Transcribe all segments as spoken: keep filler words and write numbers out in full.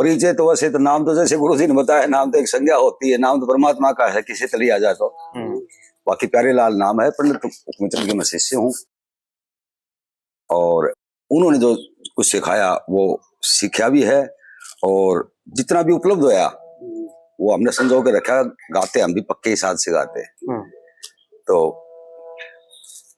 पीछे तो वैसे तो नाम तो जैसे गुरु जी ने बताया, नाम तो एक संज्ञा होती है, नाम तो परमात्मा का है, किसी तली आ जाए तो। हम्म। बाकी प्यारे लाल नाम है, पंडित हुक्मचंद के मैं शिष्य हूँ। और उन्होंने जो कुछ सिखाया वो सीखा भी है, और जितना भी उपलब्ध होया वो हमने संजो के रखा। गाते हम भी पक्के ही साथ से गाते हैं। हम्म। तो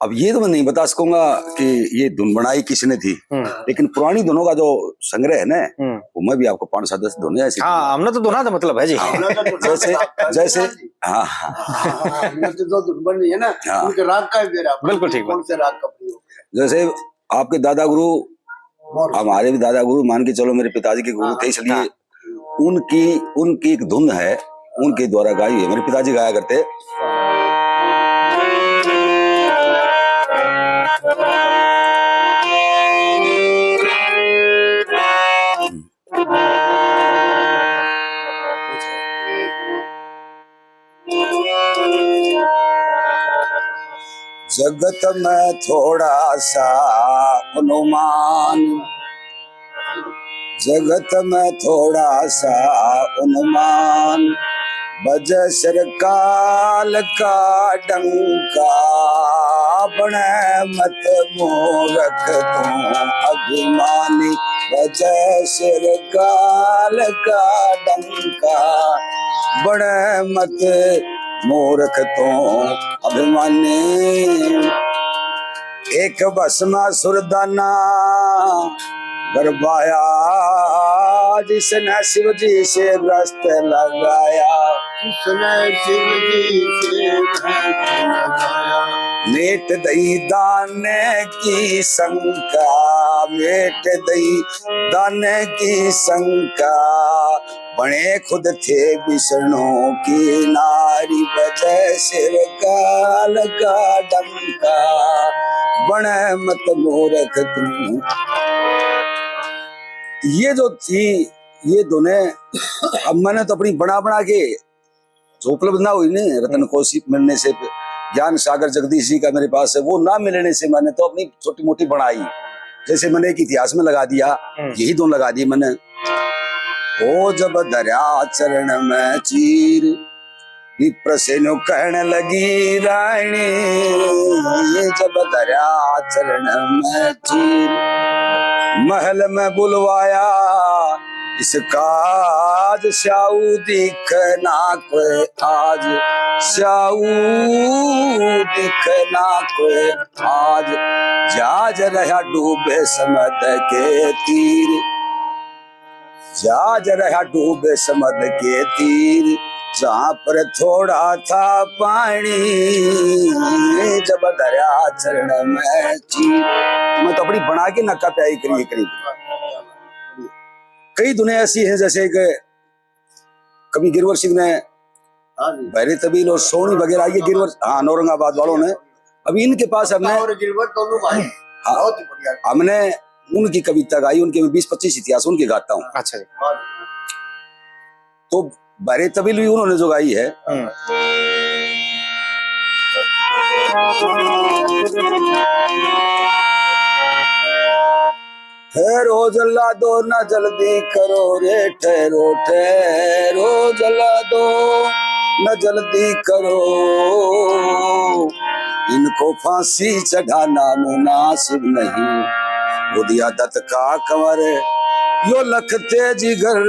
अब ये तो मैं नहीं बता सकूंगा कि ये धुन बनाई किसने थी, हम्म। लेकिन पुरानी धुनों का जो संग्रह है ना, हम्म। वो मैं भी आपको पाँच सात दस धुन ऐसी हाँ, हमने तो धुना था, मतलब है जी। हाँ। जैसे, जैसे, हाँ, हाँ। हाँ, हमने तो दो धुन बनी है ना, हाँ। उनके राग का ही बेरा, बिल्कुल ठीक कौन बात। से राग का प्रयोग है। जैसे आपके दादा गुरु, हमारे भी दादा गुरु मान के चलो, मेरे पिताजी के गुरु हाँ, थे, इसलिए हाँ। उनकी, उनकी एक धुन है, उनके द्वारा गाई हुई, मेरे पिताजी गाया करते। जगत में थोड़ा सा अनुमान, जगत में थोड़ा सा अनुमान, बजै सिर काल का डंका, बणै मत मूरख तू अभिमानी, बजै सिर काल का डंका, बणै मत मूरख तू अभिमानी। एक भस्मासुर दाना गरबाया, जिसने शिव जी से व्रत लगाया। जिसने शिव जी से व्रत लगाया। मेट दई दाने की शंका, मेट दई दाने की शंका, बने खुद थे विष्णु की नारी, बजै सिर काल का डंका, बने मत मूरख तू। ये जो थी, ये धुनें, अब मैंने तो अपनी बना बना के, जो उपलब्ध ना हुई ने, रतन हम्म। कोसी मिलने से, ज्ञान सागर जगदीश जी का मेरे पास है, वो ना मिलने से मैंने तो अपनी छोटी मोटी बनाई। जैसे मैंने एक इतिहास में लगा दिया, हम्म। यही धुन लगा दी मैंने। ओ जब धरया चरण में चीर, विप्र से न्यू कहने लगी रानी, जब धरया चरण में चीर, महल में बुलवाया इस काज, स्याऊ दिख ना कोई आज, स्याऊ दिख ना कोई आज, जाज रहा डूबे समद के तीर। जाज रहा डूबे समद के तीर, जहाँ पर थोड़ा था पानी, जब धरया चरण में चीर। मैं तो अपनी बना के नक्का प्याई करी, करी। कई धुनें ऐसी हैं, जैसे कि कवि गिरवर सिंह ने हाँ जी। भैरी तबील और सोहनी वगैरह, ये गिरवर, हाँ, औरंगाबाद वालों ने। अभी इनके पास हमने और गिरवर दोनों भाई हाँ, बहुत ही बढ़िया। हमने उनकी कविता गाई, उनके मैं बीस पच्चीस इतिहास उनके गाता हूँ। अच्छा जी। हाँ जी। तो भैरी तबील भी उन्होंने जो गाई है। हम्म। ठहरो जल्लादो ना जल्दी करो रे, ठहरो, ठहरो जल्लादो ना जल्दी करो, इनको फांसी चढ़ाना मुनासिब नहीं। उदिया दत्त का कंवर यो लखते जिगर,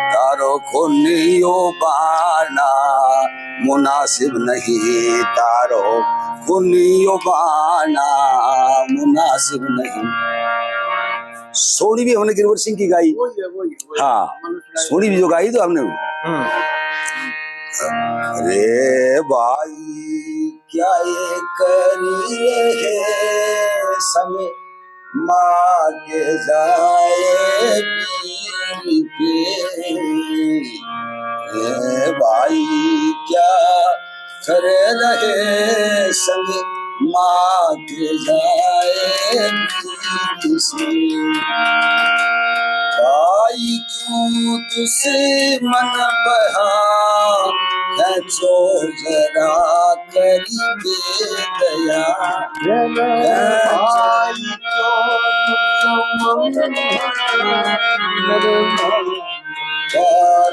तारो खूनी यो बाना मुनासिब नहीं, तारो खूनी यो बाना मुनासिब नहीं। सोहनी भी हमने गिरवर सिंह की गाई। वही है, वही, वही। हाँ, हमने सुनाई। सोहनी भी जो गाई तो हमने। हम्म। अरे भाई, क्या ये करी रहे समय माँ के जाए पीर के। ए भाई, क्या कर रहे संग माँ के जाए पीर से। भाई, क्यों दुश्मन बहा है, चो जरा करी दया। भाई, क्यों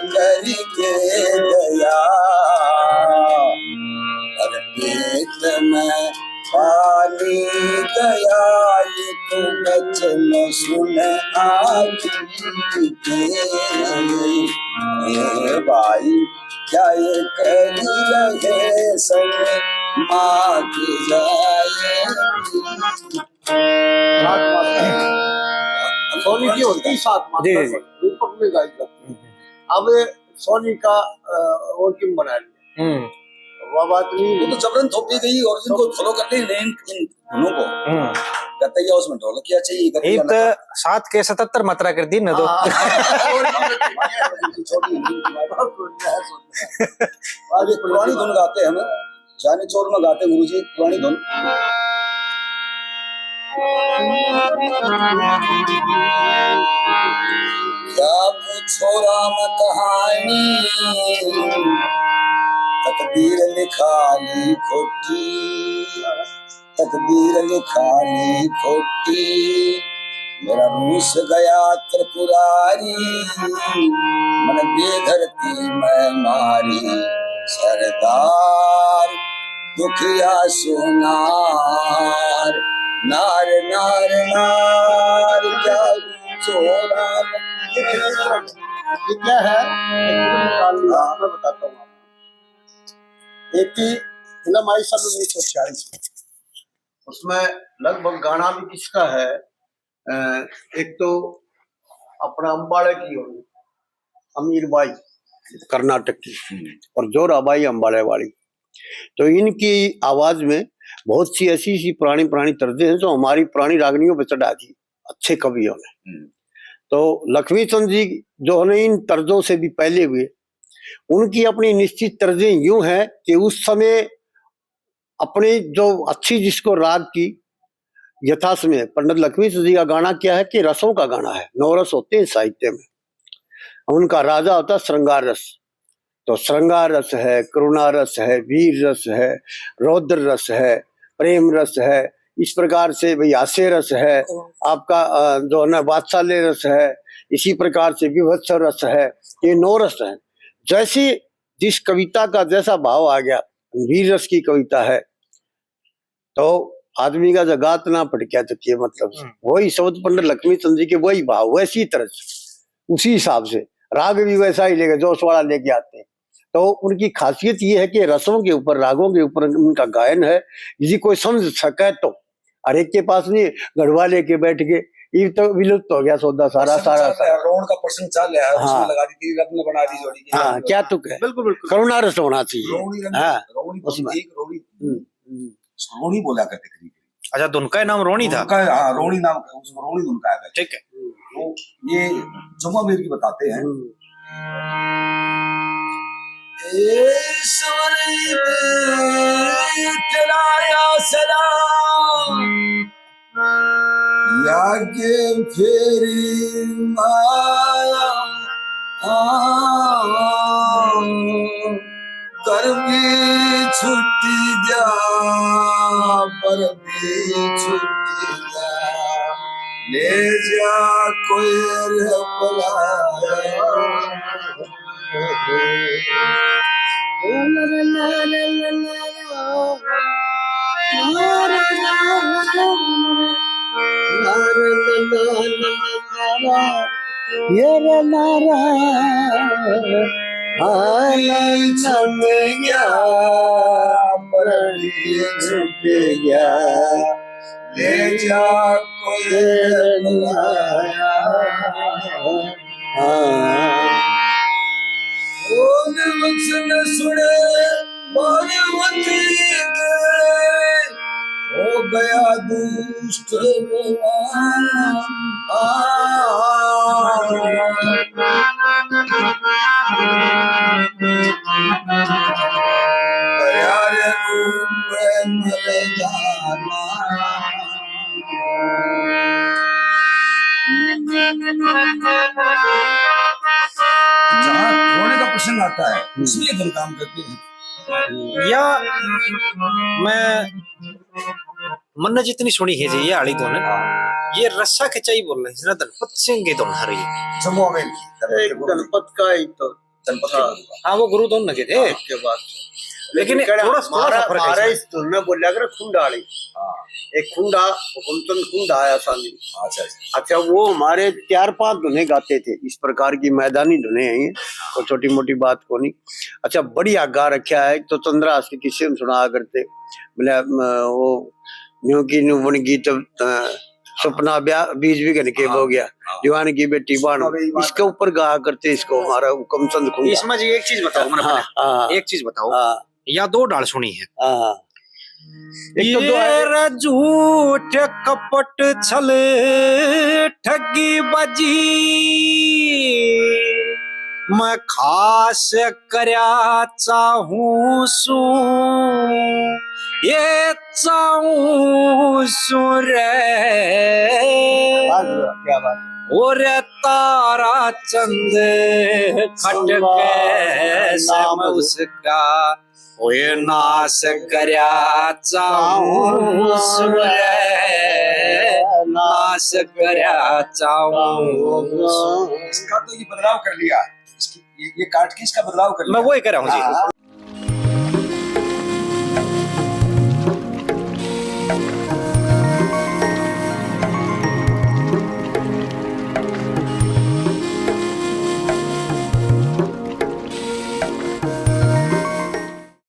करके गया, पर पेट में पानी गया, एक वचन सुन आखिरी के। ए भाई, क्या ये कह रहे संग माँ की जाए? सात मात्रा। सोनी की होती सात मात्रा जी, जी। पर रूपक में गाई जाती है। अब सोनी का, अ, और किम बना लिया। हम्म। वह बात नहीं। वो तो जबरन थोपी गई और इनको follow करने ही नहीं, इन, इन धुनों को। हम्म। कहते ये उसमें ढोलकिया चाहिए, कहते ये ईब तो अलग। सात के सतहत्तर मात्रा कर दी ना तो। हाँ, हाँ, हाँ, छोटी, छोटी, छोटी। आज एक पुरानी धुन गाते हैं हम। जाने चोर में गाते गुरुजी, पुरानी धुन। क्या पूछो राम कहानी, तकदीर लिखा ली खोटी, तकदीर लिखा ली खोटी। मेरा रूस गया त्रिपुरारी, मन दे धरती में मारी। सरदार दुखिया सुनार, नार, नार, नार, क्या चोरा। ये क्या है? मैं बताता हूँ आपको। एक ही फिल्म आई सन उन्नीस सौ छियालीस में, उसमें लगभग गाना भी किसका है, अ, एक तो अपना अम्बाड़े की होगी, अमीर बाई कर्नाटक की, हम्म। और जोरा बाई अम्बाड़े वाली। तो इनकी आवाज में बहुत सी ऐसी, ऐसी पुरानी, पुरानी तर्जें हैं जो हमारी पुरानी रागनियों पर चढ़ा दी अच्छे कवियों ने। हम्म। तो लक्ष्मी चंद जी जो है ना, इन तर्जों से भी पहले हुए, उनकी अपनी निश्चित तर्जें यूं हैं कि उस समय अपनी जो अच्छी जिसको राग की यथासमय, पंडित लक्ष्मी चंद जी का गाना क्या है कि रसों का गाना है, नौ रस होते हैं साहित्य में। उनका राजा होता है श्रृंगार रस, तो श्रृंगार रस है, करुणा रस है, वीर रस है, रौद्र रस है, प्रेम रस है, इस प्रकार से भाई हास्य रस है, आपका, अ, जो है ना, वात्सल्य रस है, इसी प्रकार से विभत्स रस है, ये नौ रस हैं। जैसे जिस कविता का जैसा भाव आ गया, वीर रस की कविता है, तो आदमी का जो गात ना पटक्या तो के मतलब। हम्म। वही शब्द पंडित लक्ष्मी चंद जी के, वही भाव, वैसी तरह से, उसी हिसाब से राग भी वैसा ही लेके, जोश वाला लेके आते हैं। तो उनकी खासियत ये है कि रसों के ऊपर, रागों के ऊपर उनका गायन है, यदि कोई समझ सके तो। हर एक के पास नहीं, गढ़वा लेके बैठ के, ये तो विलुप्त हो गया सौदा सारा, प्रसंग सारा, चल रहा है, सारा। रोण का प्रसंग चल रहा है, हाँ। उसमें लगा दी थी, रत्न बना दी जोड़ी की। हाँ, क्या तुक है? बिल्कुल, बिल्कुल। करुणा रस होना चाहिए। रोणी रंग, हाँ, रोणी उसमें। एक रोणी, हम्म, हम्म। रोणी बोला करते करीब। अच्छा, धुन का नाम रोणी था? धुन का, हाँ, रोणी नाम, उसको रोणी धुन कहा गया। ठीक है। तो ये जम्मा मेर की बताते हैं। हम्म। ईश्वर तेरा आसरा, यागे फेरी माया, हाँ, कर भी छुट्टी गया, पर भी छुट्टी गया, ले जा कोई रे बुलाया। ये रे नारा, आई छुट गया, परी छुट गया, ले जा कोई बुलाया। हाँ। ओ वचन सुने पार्वती के, हो गया दुष्ट रवाना। आ, दया रे रूप मर जाना। जहाँ होने का प्रसंग आता है, उसमें ये धुन काम करती है। या मैं मन्ने जितनी सुनी है जी, ये आली धुन, ये रस्सा खिंचाई बोल रहे हैं, धनपत सिंह की धुन है ये। जम्मू हवेली की, धनपत एक के गुरु। धनपत का ही तो। धनपत के हाँ। गुरु का। हाँ, वो गुरु धुन के थे। हाँ, के बाद। लेकिन लेकिन कहना, थोड़ा, थोड़ा सा हमारा, फर्क है हमारा इसमें। इस धुन में बोला कर खुंडा आली। हाँ। एक खुंडा, हुकुमचंद खुंडा आया सामने। अच्छा, अच्छा। अच्छा, वो हमारे चार पांच धुने गाते थे, इस प्रकार की मैदानी धुने हैं ये, तो छोटी मोटी बात को नहीं। अच्छा, बढ़िया गा रखा है। एक तो चंद्रहास के किस्से हम सुनाया करते, बोले, अम, वो न्यू की न्यू बन गई तो, अ, सपना ब्याह बीज भी घन के हाँ, हो गया, हाँ। जवान की बेटी बाण, सपना भी बाण। इसके ऊपर गाया करते इसको हमारा हुकुमचंद खुंडा। इसमें जी एक चीज बताओ, मैंने हाँ, पहले हाँ, एक चीज बताओ। हाँ। या दो डाल सुनी है। हाँ। एक तो दो ये है। रे झूठ कपट छल ठगी बाजी, मैं खास करया चाहूं सू, ये चाहूं सू रे। वाह जी वाह, क्या बात है। और तारा चंद खटके से नाम मैं उसका ओए नाश करया चाहूं सूरे, नाश करया चाहूं। इसका तो ये बदलाव कर लिया, इसकी, ये, ये काट के इसका बदलाव कर मैं लिया। वही कह रहा हूँ जी। हाँ।